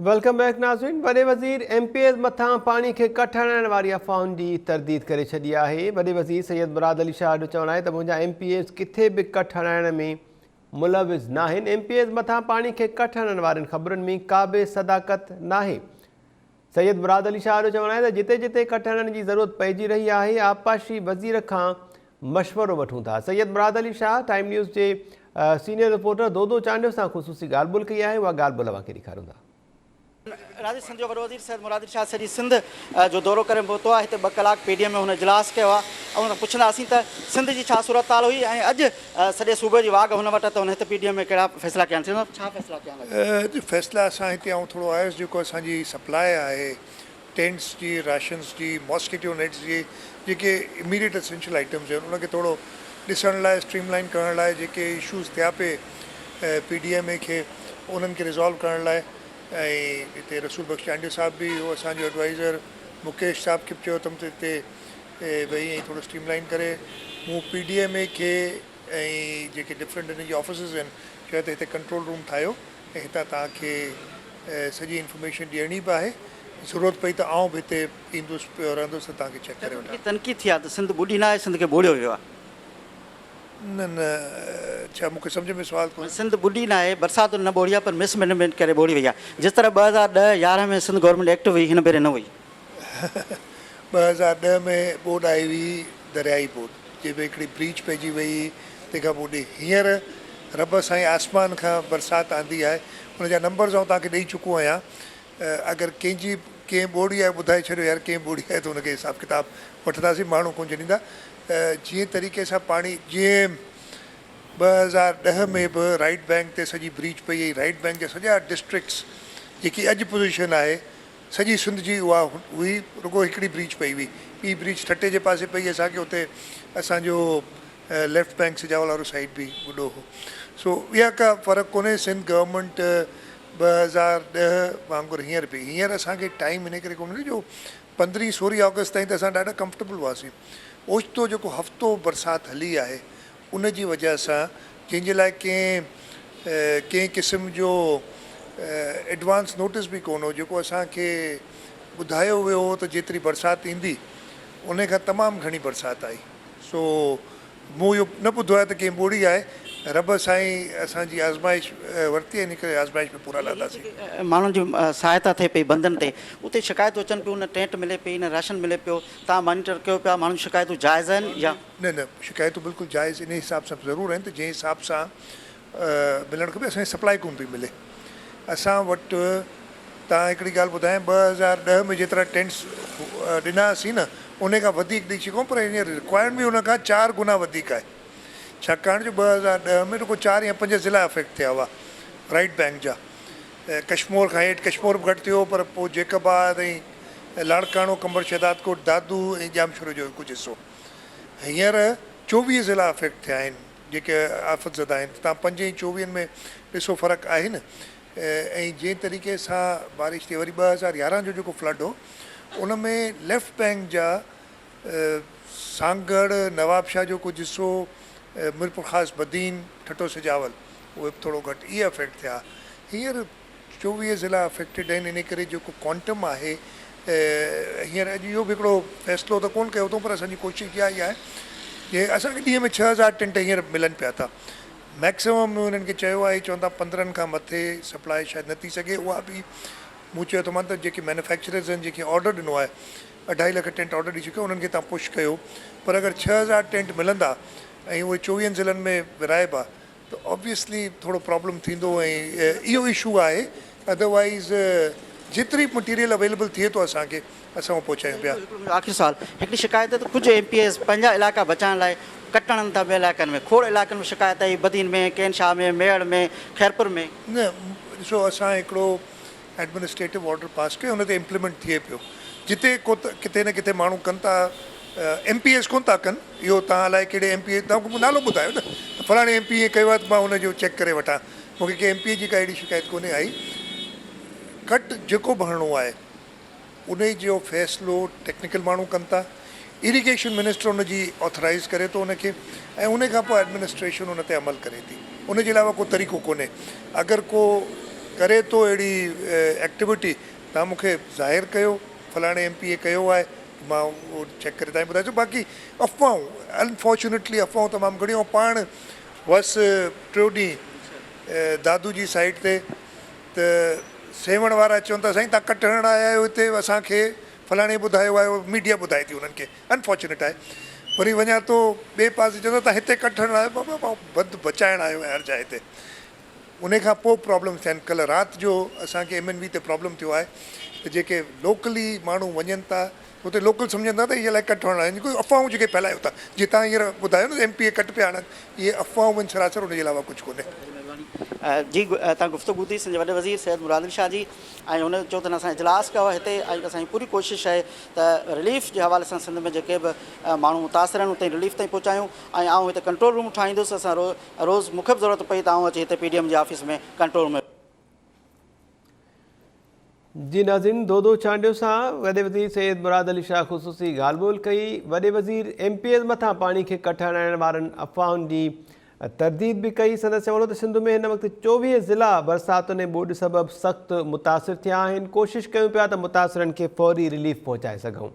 Welcome back ناظرين وڏي وزير ايم پي ايز مٿان پاڻي کي ڪٽ هڻائڻ واري افواهن جي ترديد ڪري ڇڏي آهي وڏي وزير سيد مراد علي شاهه جو چوڻ آهي ته منهنجا ايم پي ايز ڪٿي به ڪٽ هڻائڻ ۾ ملوث ناهن ايم پي ايز مٿان پاڻي کي ڪٽ هڻڻ وارين خبرن ۾ ڪا به صداقت ناهي سيد مراد علي شاهه جو چوڻ آهي ته جتي جتي ڪٽ هڻڻ جي ضرورت پئجي رهي آهي آبپاشي وزير کان مشورو وٺون ٿا. سيد مراد علي شاهه ٽائيم نيوز جي سينيئر رپورٽر دودو چانڊيو سان خصوصي ڳالهه ٻولهه ڪئي آهي اها ڳالهه ٻولهه اوهان کي ڏيکاريون ٿا. راضي سنڌ جو وڏو وزير سيد مراد علي شاهه سڄي سنڌ جو دورو ڪري پهتو آهي هتي ٻه ڪلاڪ پي ڊي ايم ۾ هن اجلاس ڪيو آهي ۽ ان کان پڇنداسين ته سنڌ جي ڇا صورتحال هئي ۽ اڄ سڄي صوبي جي واڳ هن وٽ آهي ته هن هت پي ڊي ايم ۾ ڪهڙا فيصلا ڪيا آهن سيد صاحب ڇا فيصلا ڪيا آهن اڄ فيصلا اسان هتي آئون ٿورو آيس جيڪو اسان جي سپلاء آهي ٽينٽس جي، راشنز جي، ماسڪيٽو نيٽس جي جيڪي اميڊيٽ اسينشل آئٽمز آهن ان کي ٿورو ڏسڻ لاء اسٽريم لائن ڪرڻ لاء جيڪي اشوز ٿيا پئي پي ڊي ايم اي کي انهن کي ريزالو ڪرڻ لاء ۽ هتي رسول بخش چانڊيو صاحب به هو اسان جو ايڊوائيزر مڪيش صاحب کي به چيو اٿم ته هتي ويهي ۽ ٿورو اسٽريم لائن ڪري مون پي ڊي ايم اي کي ۽ جيڪي ڊفرنٽ هن جي آفيسز آهن چيو ته هتي ڪنٽرول روم ٺاهيو ۽ هتان توهان کي سڄي انفارميشن ڏيڻي به آهي، ضرورت پئي ته آئون به هتي ايندس پيو رهندس ته توهان کي چيڪ ڪري وٺان. تنقيد ٿي آهي ته سنڌ ٻڏي ناهي، سنڌ کي ٻوڙيو ويو آهي. نه نه ڇا مون کي سمجهه ۾ سوال ڪونهي. سنڌ ٻڏي ناهي، برساتن نه ٻوڙي آهي پر مس مئنيجمينٽ ڪري ٻوڙي وئي آهي. جس طرح 2010، 11 ۾ سنڌ گورنمينٽ ايڪٽو هئي هن ڀيري نه هئي. 2010 ۾ ٻوڏ آئي هئي دريائي ٻوڏ جنهن ۾ هڪڙي بريچ پئجي وئي هئي تنهن کان پوء ڏي هينئر رب سائين آسمان کان برسات آندي آهي ان جا نمبرز آئون توهان کي ڏئي چڪو آهيان اگر ڪنهن جي ڪنهن ٻوڙي آهي ٻڌائي ڇڏيو يار ڪنهن ٻوڙي آهي ته ان کي حساب ڪتاب وٺنداسين ماڻهو ڪونه ڇڏيندا جيئن طريقي سان پاڻي جيئن 2010 ۾ به رائيٽ بئنڪ تي سڄي بريچ پئي ۽ رائيٽ بئنڪ جا سڄا ڊسٽرڪٽس جيڪي اڄ پوزيشن آهي سڄي سنڌ جي اها هئي رڳو هڪڙي بريچ پئي هئي ٻي بريچ ٺٽي جي پاسي پئي اسان کي اتي اسان جو ليفٽ بئنڪ سجاول وارو سائيڊ به ٻڏو هو سو اها ڪا فرق ڪونهي سنڌ گورنمينٽ 2010 وانگر هينئر به هينئر اسان کي ٽائيم ان ڪري ڪونه مليو جو پندرهين سورهين آگسٽ تائين ته اسان ڏاڍا ڪمفرٽيبل هئاسين اوچتو جيڪو هفتو برسات هلي آهي ان جي وجه سان جنهن جي لاء ڪنهن ڪنهن قسم جو ايڊوانس نوٽس به ڪونه هو جيڪو اسان کي ٻڌايو ويو هو ته جيتري برسات ايندي ان کان تمام گهڻي برسات آئي سو مون اهو نه ٻڌو آهي ته ڪنهن ٻوڙي آهي. رب سائين اسان جي آزمائش ورتي ۽ ان ڪري آزمائش ۾ پورا لهنداسين. ماڻهن جي سهائتا ٿئي پئي بندن تي اتي شڪايتون اچن پيون نه ٽينٽ ملي پئي نه راشن ملي پيو توهان مانيٽر ڪيو پيا ماڻهن جون شڪايتون جائز آهن يا. نه نه شڪايتون بلڪل جائز انهي حساب سان ضرور آهن ته جنهن حساب سان ملڻ کپي اسان کي سپلائي ڪونه پئي ملي اسان وٽ تان هڪڙي ڳالهه ٻڌايان 2010 ۾ جيترا ٽينٽس ڏنا هئاسين نه ان کان وڌيڪ ڏئي چڪو پر هينئر رڪوائرمينٽ به ان کان چار گنا وڌيڪ آهي ڇاڪاڻ جو 2010 ۾ رڳو چار يا پنج ضلعا افيڪٽ ٿيا هئا رائيٽ بئنڪ جا ڪشمور کان هيٺ ڪشمور به گهٽ ٿيو پر پوء جيڪب آباد ۽ لاڙڪاڻو قمبر شهدادڪوٽ دادو ۽ ڄامشورو جو ڪجهه حصو هينئر 24 ضلعا افيڪٽ ٿيا آهن جيڪي آفت زده آهن ته تان پنج ۽ چوويهن ۾ ڏسو فرق آهي نه ۽ جنهن طريقي سان بارش ٿي وري 2011 جو جيڪو فلڊ هو ان ۾ ليفٽ بئنڪ جا سانگهڙ نوابشاهه جو ڪجهه حصو ميرپورخاص بدين ٺٽو سجاول اهي به ٿورو گهٽ اهي افيڪٽ ٿيا هينئر 24 ضلعا افيڪٽيڊ آهن ان ڪري جيڪو ڪوانٽم آهي هينئر اڄ اهو به هڪڙو فيصلو ته ڪونه ڪيو اٿئون پر اسان جي ڪوشش اها ئي آهي جي اسان کي ڏينهن ۾ 6000 ٽينٽ هينئر ملن پيا ٿا ميڪسمم مون انهن کي چيو آهي چون ٿا 15 کان مٿي سپلاء شايد نه ٿي سگهي اها به مون چيو ٿو مان ته جيڪي مينوفيڪچررز آهن جيڪي آرڊر ڏنو آهي اڍائي لک ٽينٽ آرڊر ڏئي چڪيو انهن کي تان پش ڪيو پر اگر 6000 ٽينٽ ملندا ۽ اهي چوويهن ضلعن ۾ ورهائبا ته آبويسلي ٿورو پرابلم ٿيندو ۽ اهو اشو آهي ادروائيز جيتري به مٽيريل اويليبل ٿئي ٿو اسان کي اسان اهو پهچايون پيا. هڪڙو منهنجو آخري سوال هڪڙي شڪايت ته ڪجهه ايم پي ايز پنهنجا علائقا بچائڻ لاء ڪٽ هڻن ٿا ٻين علائقن ۾ کوڙ علائقن ۾ شڪايت آئي بدين ۾ ڪين شاهه ۾ ميهڙ ۾ خيرپور ۾. نه ڏسو اسان هڪڙو ايڊمنسٽريٽو آرڊر پاس ڪيو ان تي امپليمينٽ ٿئي پيو جتي ڪو ڪٿي نه ڪٿي ماڻهو ڪن ٿا ايم پي ايز ڪون ٿا ڪن اهو تان الائي ڪهڙي ايم پي اي تان مون نالو ٻڌايو نه ته فلاڻي ايم پي اي ڪيو آهي ته مان ان جو چيڪ ڪري وٺان مون کي ڪنهن ايم پي اي جي ڪا اهڙي شڪايت ڪونهي آئي ڪٽ جيڪو به هڻڻو آهي انهي جو فيصلو ٽيڪنيڪل ماڻهو ڪن ٿا، ايريگيشن منسٽر ان جي آٿرائيز ڪري ٿو ان کي ۽ انهي کان پوء ايڊمنسٽريشن ان تي عمل ڪري ٿي ان جي علاوه ڪو طريقو ڪونهي اگر ڪو ڪري ٿو اهڙي ايڪٽيوٽي توهان مون کي ظاهر ڪيو فلاڻي ايم پي اي ڪيو آهي مان اهو چيڪ ڪري توهان کي ٻڌايان ٿو باقي افواهون انفارچونيٽلي افواهون تمام گهڻيون آئون پاڻ هئس ٽيون ڏينهن دادو جي سائيڊ تي ته سيوهڻ وارا چون ٿا سائين توهان ڪٽ هڻڻ آيا آهيو هتي اسان کي فلاڻي ٻڌايو آهي ميڊيا ٻڌائي ٿي انهن کي انفارچونيٽ آهي وري وڃان ٿو ٻئي پاسي چون ٿا توهان هتي ڪٽ هڻڻ آيا آهيو بابا مان بند بچائڻ آيو آهيان هر جاء تي انهي کان پوء پرابلمس ٿيا آهن ڪلهه رات جو اسان کي ايم اين وي تي پرابلم ٿيو آهي ته جيڪي لوڪلي ماڻهو وڃن ٿا اتي لوڪل سمجهن ٿا ته اهي الائي ڪٽ هڻڻ آيا آهن ڪجهه افواهون جيڪي ڦهلايو ٿا جيئن توهان هينئر ٻڌايو نه ته ايم پي اي ڪٽ پيا هڻن اهي افواهون آهن سراسر ان جي علاوه ڪجهه ڪونهي. جي تان گفتگو ٿي سنڌ جي وڏي وزير سيد مراد علي شاهه جي ۽ هن چيو ته اسان اجلاس ڪيو آهي هتي ۽ اسان جي پوري ڪوشش آهي ته رليف جي حوالي سان سنڌ ۾ جيڪي به ماڻهو متاثر آهن اتي رليف تائين پهچايون ۽ آئون هتي ڪنٽرول روم ٺاهيندس اسان روز مون کي به ضرورت پئي ته آئون اچي هتي پي ڊي ايم جي آفيس ۾ ڪنٽرول روم ۾. جي ناظرين دودو چانڊيو سان وڏي وزير سيد مراد علي شاهه خصوصي ڳالهه ٻولهه ڪئي وڏي وزير ايم پي ايز مٿان پاڻي کي ڪٽ هڻائڻ وارن افواهن جي ترديد به ڪئي سندس چوڻ هو ته سنڌ ۾ هن وقت 24 ضلعا برساتن ۽ ٻوڏ سبب سخت متاثر ٿيا آهن ڪوشش ڪيون پيا ته متاثرن کي فوري رليف پهچائي سگهون.